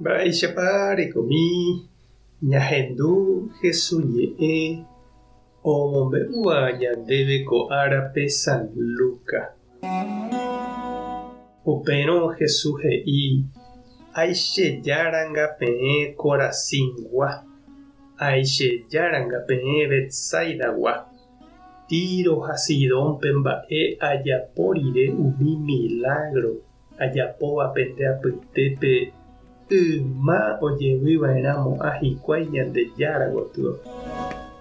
Mba'éichapa rekomi ñahendu Hesu ñe'ẽ omombe'úva ñandéve ko árape San Lucas. Upérõ Hesu he'i, Aichejáranga peẽ Corazíngua, aichejáranga peẽ Betsaidagua. Tiro ha Sidónpe mba'e ajapo rire umi milágro ajapóva pende apytépe yma ojevy va'erãmo'ã hikuái Ñandejára gotyo.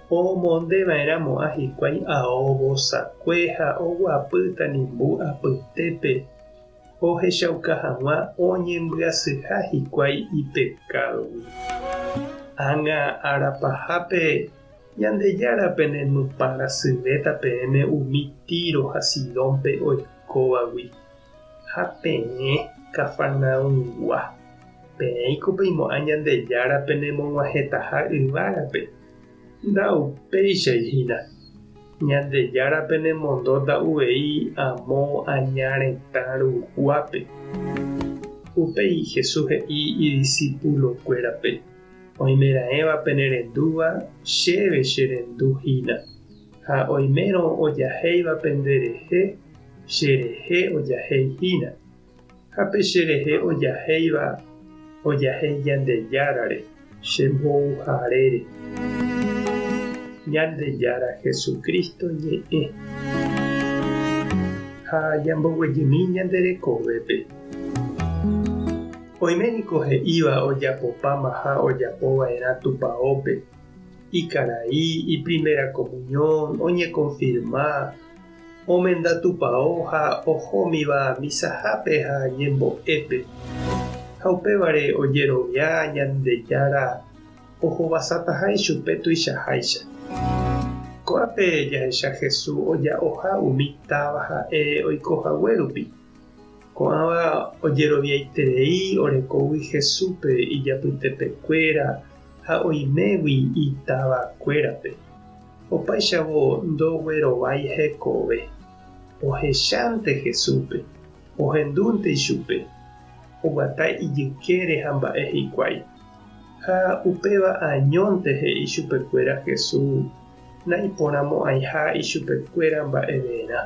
Omonde va'erãmo'ã hikuái ao vosakue ha oguapy tanimbu apytépe ohechauka hag̃ua oñembyasyha hikuái ipekádogui. Ág̃a ára pahápe Ñandejára pene nupã rasyvéta peẽme umi Tiro ha Sidónpe oikóvagui. Ha peẽ, Cafarnaumgua, peẽiko peimo'ã Ñandejára penemog̃uahẽtaha yvágape? Ndaupéichai hína. Ñandejára penemondóta uvei amo aña retã ruguápe. Upéi Jesús he'i idisipulokuérape. Oimeraẽva penerendúva, chéve cherendu hína, ha oimérõ ojahéiva penderehe, cherehe ojahéi hína, ha pe cherehe ojahéiva, ojahéi Ñandejárare, che mbouharére. Ñandejára Jesucristo ñe'ẽ. Ha ñamboguejymi ñande rekovépe. Oime niko he'íva ojapopámaha ojapo va'erã tupaópe, ikarai, iprimera comunión, oñekonfirma, omenda tupao ha ohómiva misahápe ha ñembo'épe. Ha upévare ojerovia Ñandejára ohovasataha ichupe tuichaháicha. Ko'ápe jahecha Jesús oja'oha umi táva ha'e oikohague rupi. Ko'ãva ojeroviaiterei orekógui Jesúspe ijapytepekuéra ha oimégui itavakuérape. Opáichavo ndoguerovái hekove. Ohechánte Jesúspe, ohendúnte ichupe, oguata ijykére ha mba'e hikuái. Ha upéva añónte he'i chupekuéra Jesús naiporãmo'ãiha ichupekuéra mba'everã.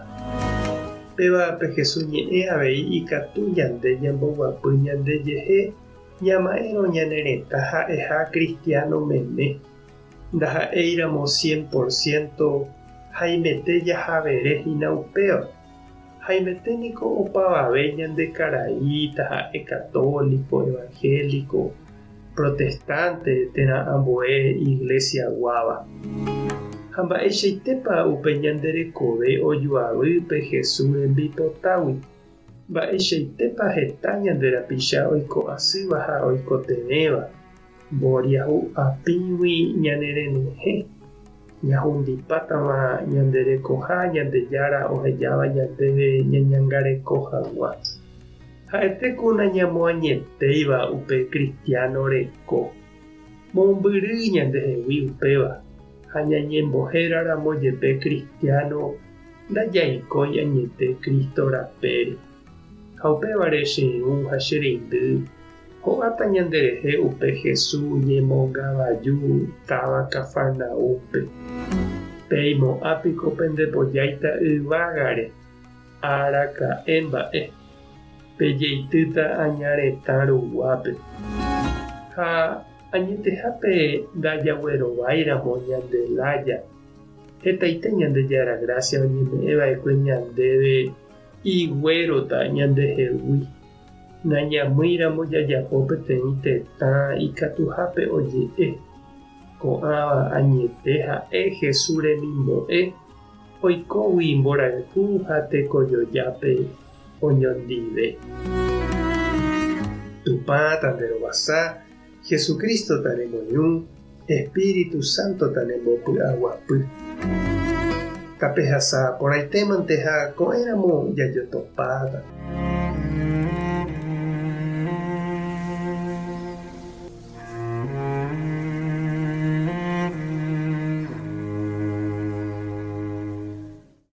Péva pe Jesús ñe'ẽ avei ikatu ñande ñamboguapy ñandejehe ñama'ẽrõ ñane retã ha'eha cristiano meme, ndaha'éiramo cien por ciento haimete jahavere hína upéva. Haimete niko opavave ñande karai taha'e católico, evangélico, protestante térã ambue iglesia-guáva. Ha mba'eichaitépa upe ñande rekove ojoavy pe Jesús rembipotágui? Mba'eichaitépa heta ñande rapicha oiko asýva ha oikotevẽva? Mboriahu apĩgui ñane renyhẽ, ñahundipátama ñande rekoha Ñandejára ohejáva ñandéve ñañangareko hag̃ua. Ha'ete ku nañamoañetéiva upe kristiáno reko. Mombyry ñandehegui upéva, ha ñañembohéraramo jepe kristiáno ndajaikói añete Cristo rapére. Ha upévare che irũ ha che reindy, Ho'áta ñanderehe upe Jesús ñemongavaju táva Cafarnaúmpe. Peimo'ã piko pendepojáita yvágare, araka'e mba'e, pejeitýta aña retã ruguápe. Ha añetehápe ndajaguerováiramo ñande lája, hetaite Ñandejára grásia oñeme'ẽva'ekue ñandéve iguérota ñandehegui. Nañamýiramo jajapo peteĩ tetã ikatuhápe oje'e, ko'ãva añete ha'e Jesús remimbo'e oikógui mborayhu ha tekojojápe oñondive. Tupã tanderovasa, Jesucristo tanemoirũ, Espíritu Santo tanembopy'aguapy. Tapehasa porãitémante ha ko'ẽramo jajotopáta.